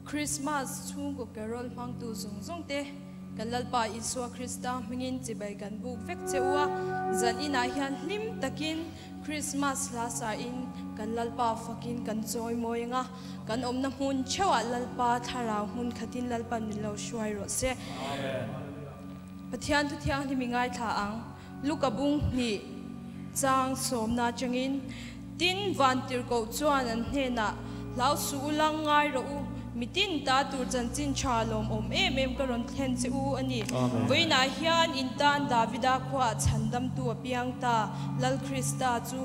Krismas chhungkaw carol hmangtu zawng zawng te kan Lalpa Isua Krista hmingin chibai kan buk vek che u a, zan inah hian hlim takin Krismas hla sain kan Lalpa fakin kan chawi mawi ang a, kan awmna hmun theuhah Lalpa thlarau hmun khatin Lalpan min lo hruai rawh se. Pathian thu thianghlim i ngaithla ang. Luka bung hnih chang sawmna atangin, Tin, Vantirhkoh chuan an hnenah, Hlau suh u lang ngai rawh u, mitin ta tur chanchin tha lawmawm em em ka rawn thlen che u a ni. Vawiinah hian in tan Davida khuaah chhandamtu a piang ta, Lal Krista chu.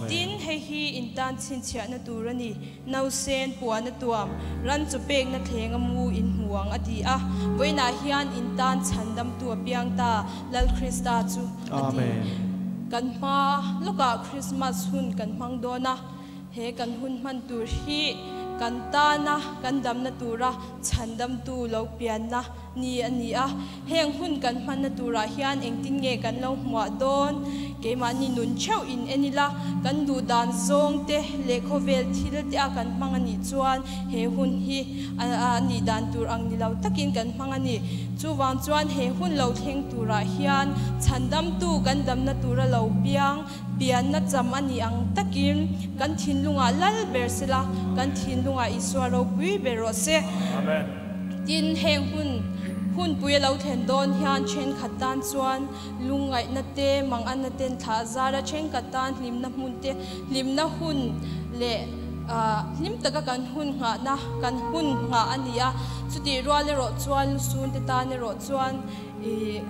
Tin, hei hi in tan chhinchhiahna tur a ni. Nausen puan a tuam, ran chu pekna thleng a mu in hmu ang a ti a, vawiinah hian in tan chhandamtu a piang ta, Lal Krista chu a ti. Kan hma lawkah Krismas hun kan hmang dawn a, he kan hun hman tur hi kan tana kan damna tura chhandamtu lo pianna ni a ni a, heng hun kan hmanna turah hian engtin nge kan lo hmuah dawn? Keimahni nun theuh in en ila, kan duh dan zawng te leh khawvel thil te a kan hmang a nih chuan he hun hi a nih dan tur ang ni lo takin kan hmang a ni. Chuvang chuan he hun lo thleng turah hian chhandamtu kan damna tura lo piang pianna cham a nih ang takin kan thinlungah lal ber sela, kan thinlungah Isua ropui ber rawh se. Tin, heng hun hunpui a lo thlen dawn hian thenkhat tan chuan lungngaihna te, manganna ten thlah zar a, thenkhat tan hlimna hmun te, hlimna hun leh hlim taka kan hun nghahna, kan hun nghah a ni a. Chutih rual erawh chuan lusun te tan erawh chuan ih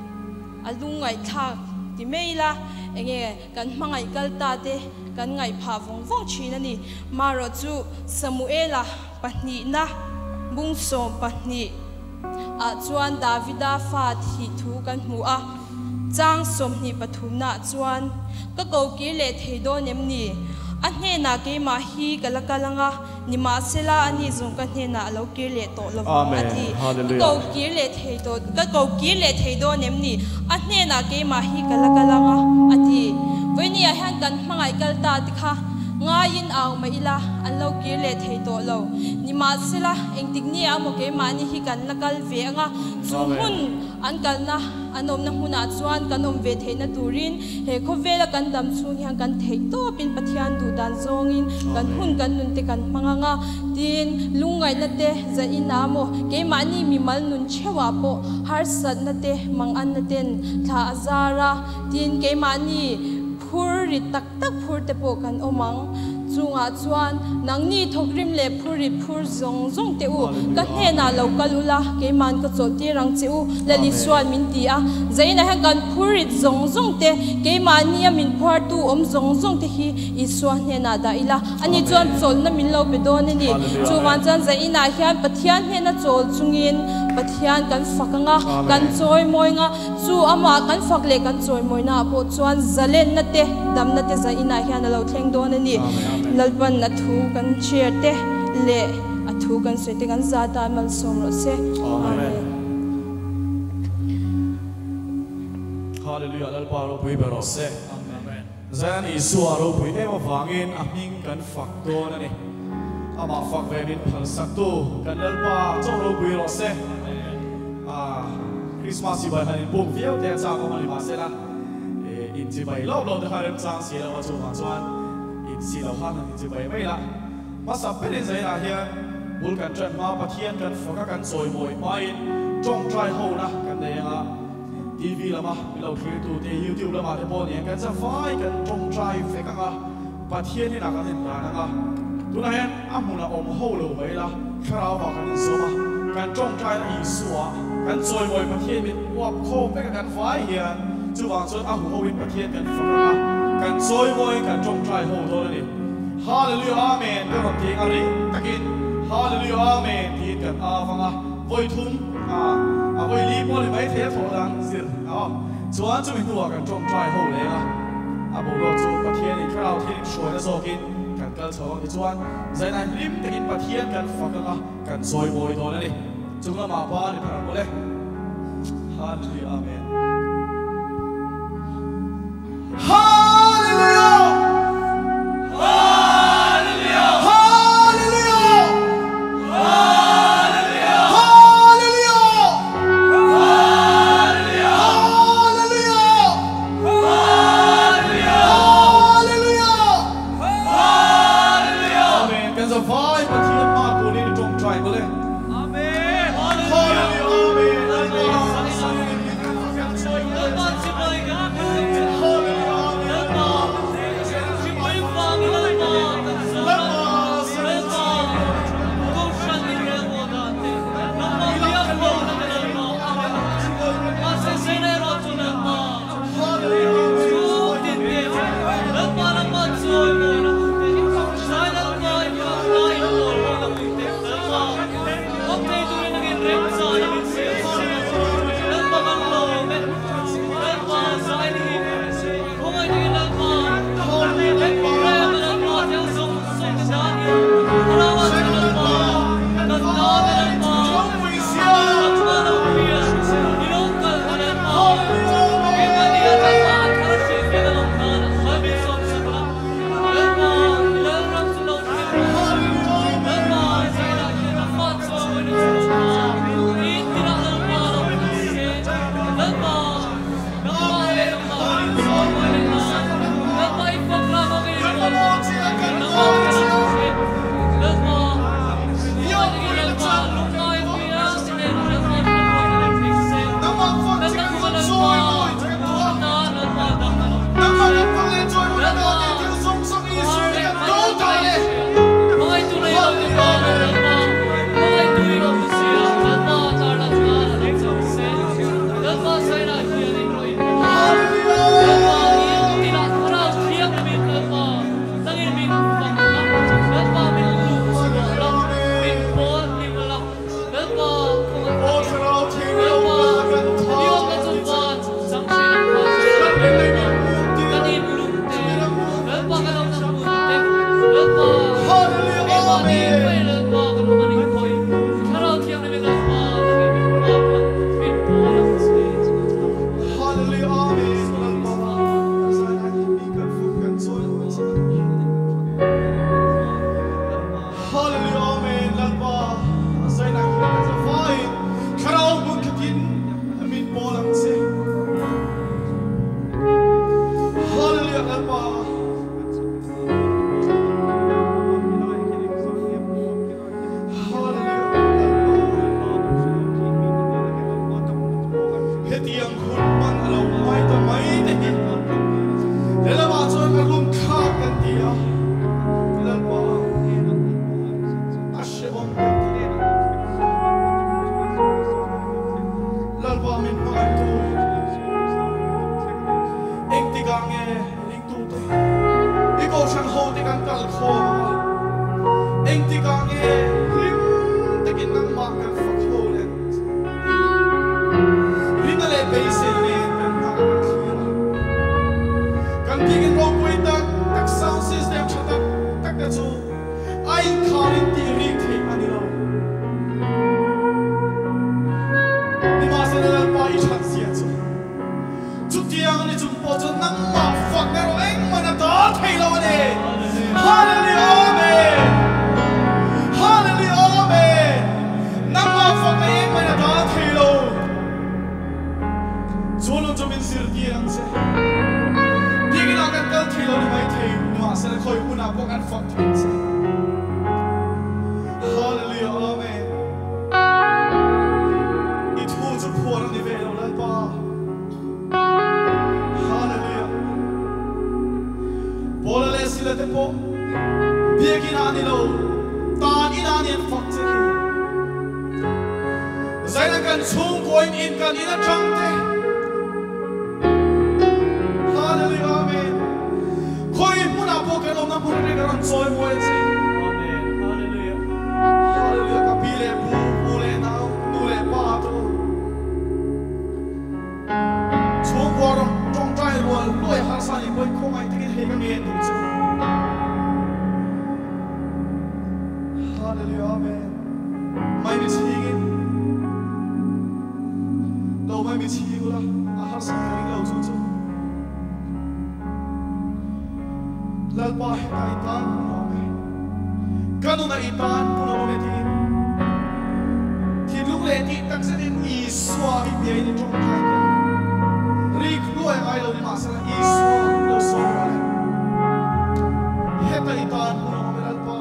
a lungngaihthlak ti mai ila, enge kan hmangaih kal ta te kan ngaihphah vawng vawng thin a ni. Marawhchu Samuela. Pahnihna bung 20 ah chuan Davida fa thih thu kan hmu a, chang 23 na ah chuan, Ka ko kir leh thei dawn em ni? A hnenah keimah hi ka la kal anga, nimahsela ani zawng ka hnenah a lo kir leh tawh lo vang, a ti. Ka ko kir leh thei tawh, ka ko kir leh thei dawn em ni? A hnenah keimah hi ka la kal anga, a ti. Vawiini ah hian kan hmangaih kal ta te kha ngaiin au mah ila, an lo kir leh thei tawh lo. Nimahsela, engtik ni ah maw keimahni hi kan la kal ve anga, chu hmun an kalna, an awmna hmunah chuan kan awm ve theihna turin he khawvela kan dam chhung hian kan theih tawpin Pathian duh dan zawngin kan hun kan nun te kan hmang anga, tin, lungngaihna te zain ah maw keimahni mimal nun theuhah pawh harsatna te manganna ten thla a zar a, tin, keimahni phur rit tak tak phur te pawh kan awm ang. Chungah chuan, Nangni thawkrim leh phurrit phur zawng zawng teh u, ka hnenah lo kal ula, keima'n ka chawlh tir ang che u, Lali chuan min ti a. Zainah hian kan phurrit zawng zawng te, keimahnia min phuartu awm zawng zawng te hi Isua hnenah dah ila, ani chuan chawlhna min lo pe dawn a ni. Chuvang chuan Zainah hian Pathian hnena chawl chungin Pathian kan fak ang a, kan chawimawi ang a, Chu amah kan fak leh kan chawimawina ah pawh chuan zalenna te, damna te zainah hian a lo thleng dawn a ni. Lalpan a thu kan share te leh a thu kan sawi te kan za tan malsawm rawh se. Amen. Hallelujah Lalpa ropui ber rawh se. Zion Isua ropui em avangin a hming kan fak dawn a ni. Amah fak ve min phalsaktu kan Lalpa chauh ropui rawh se. Christmas chibai han inbuk viau te a chak awm a ni mahsela inchibai loh loh te kha remchang si lo a chuvang chuan insi lo khan han inchibai mai la. Hmasa berin Zion-ah hian bul kan ṭan hma Pathian kan fak a kan chawimawi hmain ṭawngṭai hona kan nei anga TV lama min lo thlirtute YouTube lamah te pawh nen kan zavai kan ṭawngṭai vek anga Pathian inah kan indan anga tunah hian a hmunah awm ho lo mai ila thlarau ah kan inzawm a, kan ṭawngṭaina Isua kan chawimawi Pathian min uap khawm vek a kan vai hian chuvang chuan a huho in Pathian kan fak anga kan chawimawi kan ṭawngṭai ho dawn a ni. Hallelujah Amen ka rawn ti eng a ring takin Hallelujah Amen tiin kan av anga vawi thum a vawi li pawh ni mai thei a thawh dan zir a chuan chumi hnuah kan ṭawngṭai ho leng a. A boruak chu Pathianin thlarau thil hruaina zawkin kan kal chho ang tichuan zainai hlim takin Pathian kan fak anga kan chawimawi dawn a ni. Chung lamah pa ni phar ang mawle. Hallelujah Amen. Hallelujah! Hallelujah! Hallelujah! Hallelujah! Lalpa. Hallelujah Lalpa. Hetiang hun hman a lo ngai ta mai te hi helamah chuan a rum thlak kan ti a, Lalpa a hrehawm kan ti. Lalpa min hmangaih tu engtikah nge ringtute i kohhran hote kan kal khawm ang a, engtikah nge hlim takin nangmah kan fak ho leh ang che tiin rinna leh beisei nen kan nghah a kan thlir a. Kan biakinn ropui tak tak sound system tha tak tak te chu a inkharin tih rik theih a ni lo. Nimahsela Lalpa i that zia chu chutiang a ni chung pawh chuan nangmah fak erawh engmah a dal thei lo a ni. Hallelujah Amen! Hallelujah Amen! Nangmah fak na engmah a dal thei lo. Chu nun chu min zirtir ang che. Biakinah kan kal thei lo ni mai thei, nimahsela khawi hmunah pawh kan fak thei che. Hallelujah Amen. I thu chu phuar a ni ve lo Lalpa. Hallelujah. Paula leh Sila te pawh biakinah a ni lo, tan inah a ni an fak che hi. Zaina kan chhungkaw in in kan in atang te. Hallelujah Amen. Khawi hmunah pawh kan awmna hmun atangin ka rawn chawi mawi a che. Amen. Hallelujah. Hallelujah ka pi leh pu, pu leh nau, nu leh pa te u. Chhungkua rawn tawngtai rual luai harsa nih pawhin khawngaih takin hei ka ngen duh che u. Hallelujah Amen. Mai mi chhingin lo mai mi chhing ula a harsat ka ring lo chu chu Lalpa heta i tan hun a awm e ka nuna i tan hun a awm e tiin thinlung leh tih tak zetin Isua i biain i tawngtai teh ang rik hluai ngai lo ni mahsela Isua lo sawi rual e heta i tan hun a awm e Lalpa.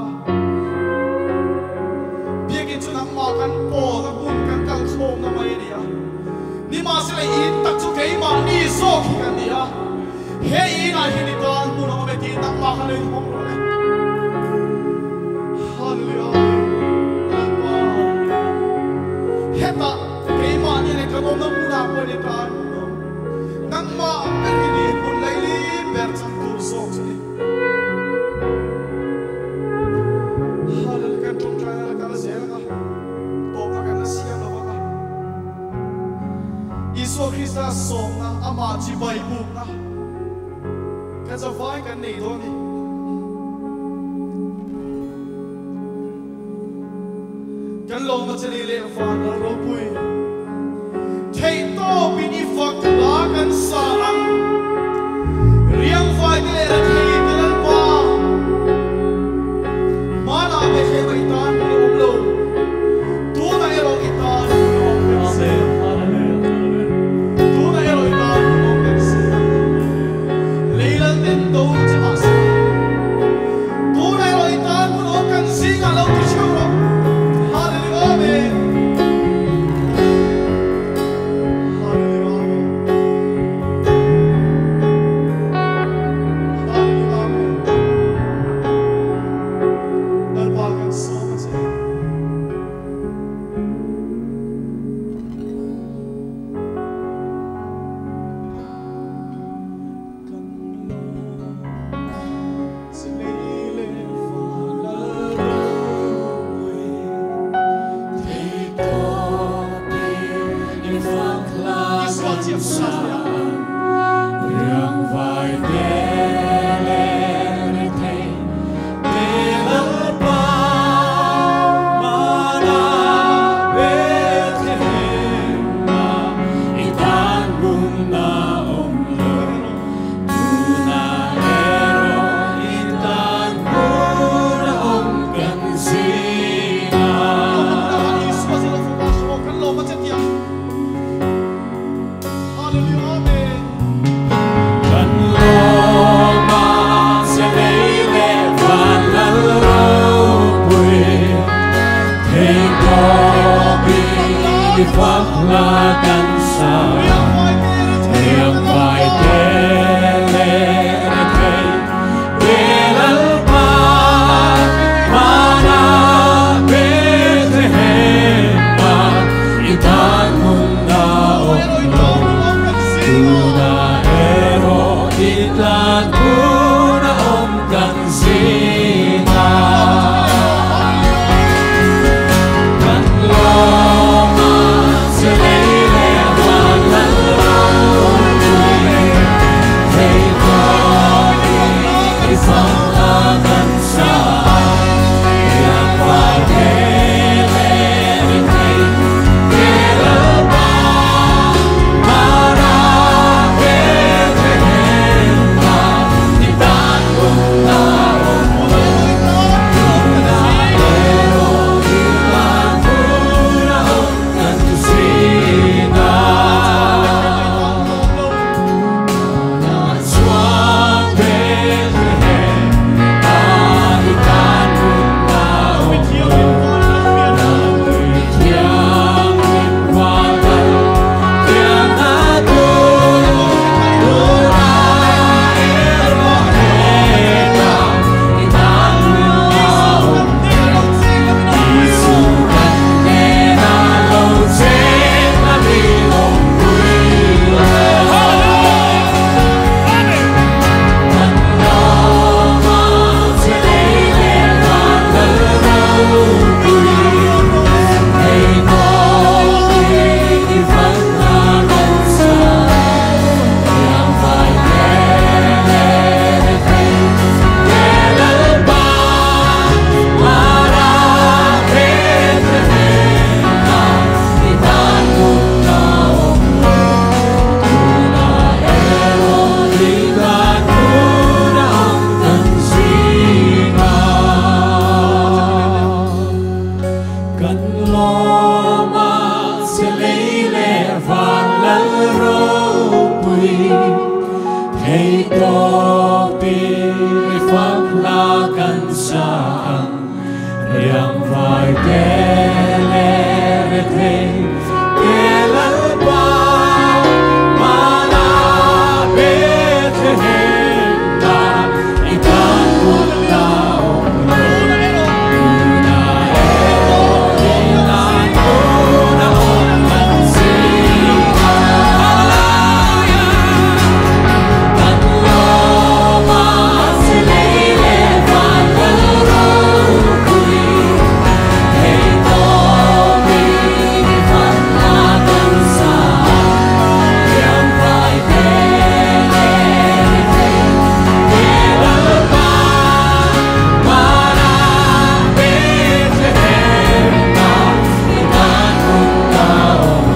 Biakinn chu nangmah kan pawlna hmun kan kal khawmna mai a ni a, nimahsela in tak chu keimahni zawk hi kan ni a, he inah hian i tan hmun a awm e tih nangmah kha lo inhawng rawh le. Hallelujah Amen. Lalpa, hetah keimahni leh kan awmna hmunah pawhin i tan hmun a awm. Nangmah ber hi ni hmun laili ber chak tur zawk chu ni. Hallelujah kan tawngtaina la kal zel ang a, tawpna kan la siam lo vang a. Isua Krista sawmna, amah chibai bukna kan zavai kan nei dawn a ni. Kan lawm a cheli leh van lal ropui. Theihtawpin i fak hla kan sa ang. Riangvai te leh rethei te Lalpa. Hmanah Bethlehem ah i tan hun a awm lo. Tunah erawh i tan hun a awm vek zel. Tunah erawh i tan hun a awm vek zel. Lei lal ten do che mahse. Tunah erawh i tan hun awm kan zingah lo ti theuh rawh. Hallelujah Amen. Hallelujah Amen. Hallelujah Amen. Lalpa kan sawm a che. Kan lawm. Itan huna om kan zinga Kan loma se leile van lalropui Hei topi i fanga kan sa Yang vai tele thei Ke lalpa Mara Bethlehem Itan huna om Tuna ero itan huna om kan zinga Chuan Bethlehem itan huna om Thiang lim van Thiang atu Tuna ero heta Itan huna om Isu kan nena lo chen la mi om pui Kan loma che leile van lalropui Hei topi i fanga kan sa Yang vai tele thei Ke lalpa Mara Bethlehem Itan huna om Tuna ero itan huna om kan zinga Kan loma se leile van lalropui Hei topi fak la kan sa ang Riang vai tele thei Ke lalpa Mana Bethlehem Itan huna om Tuna ero itan huna om kan zinga Hallelujah Kan loma se leile van lalropui Hei topi fanga kan sa Yang vai tele thei Ke lalpa Mana Bethlehem Itan huna om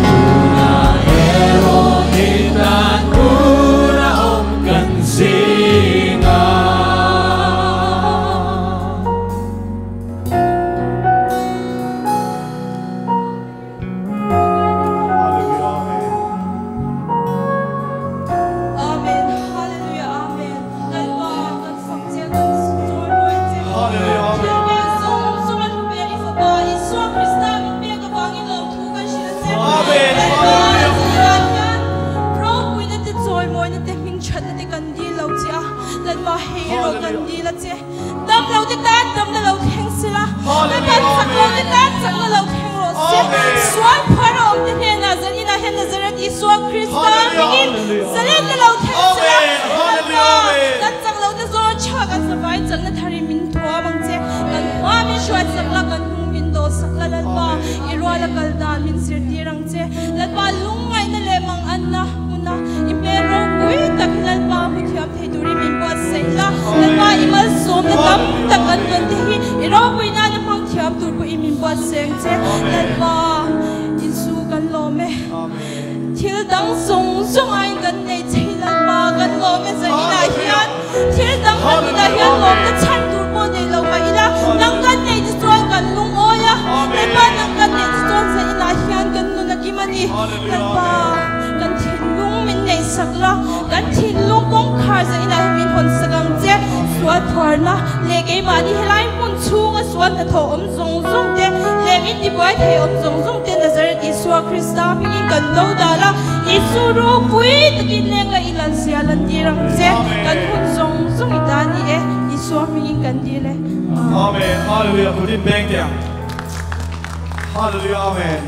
Tuna ero itan huna om kan zinga Hallelujah Amen Amen. Hallelujah. Amen. Lalpa kan fak che kan chawi mawi che. Hallelujah Amen Thil pek zawng zawng a hlu ber i fapa Isua Krista min pek avangin lawmthu kan hrilh a che. Amen. Lalpa Hallelujah. zingah hian ropuina te chawi mawina te hming thatna te kan dil lo che a. Lalpa hei erawh kan dil a che. Dam lo te tan damna lo thleng sila. Lalpa chak lo te tan chakna lo thleng rawh se. Amen. Sual phar a awm te hnenah zanina hian Nazareth Isua Krista Hallelujah. hmingin Hallelujah. zalenna lo thleng sila. Amen. Hallelujah. Lalpa Amen. kan chak lo te zawng tha kan zavai chakna thari min thuam ang che. Kan hma min hruai sak la kan hnung min daw sak la Lalpa i ruala kal dan min zir tir ang che. Lalpa lungngaihna leh mang anna hmuna i hmel ropui tak hi Lalpa hmu thiam thei turin min buatsaih la. Lalpa i malsawmna tam tak kan dawn te hi i ropui nana hmang thiam tur pawhin min buatsaih ang che. Lalpa Isu kan lawm e. Amen Thil dang zawng zawng aiin kan nei che hi Lalpa kan lawm e zanina hian thil dang kan nunah hian lawmna chhan tur pawh nei lo mah ila nang kan nei te chuan kan lungawi a. Lalpa nang kan nei te chuan zanina hian kan nun a kim a ni. Lalpa kan thinlung min nei sak la kan thinlung kawngkhar zanina hi min hawn sak ang che. Sual phuarna leh keimahni helai hmun chhunga sual hnathawh awm zawng zawng te leh min tibuai thei awm zawng zawng te Nazareth Isua Krista hmingin kan do dal a. Isu ropui takin leng la i lan zia lan tir ang che. Kan hun zawng zawng i ta ni e. Isua hmingin kan dil e. Amen Hallelujah Kut in beng teh ang Hallelujah Amen.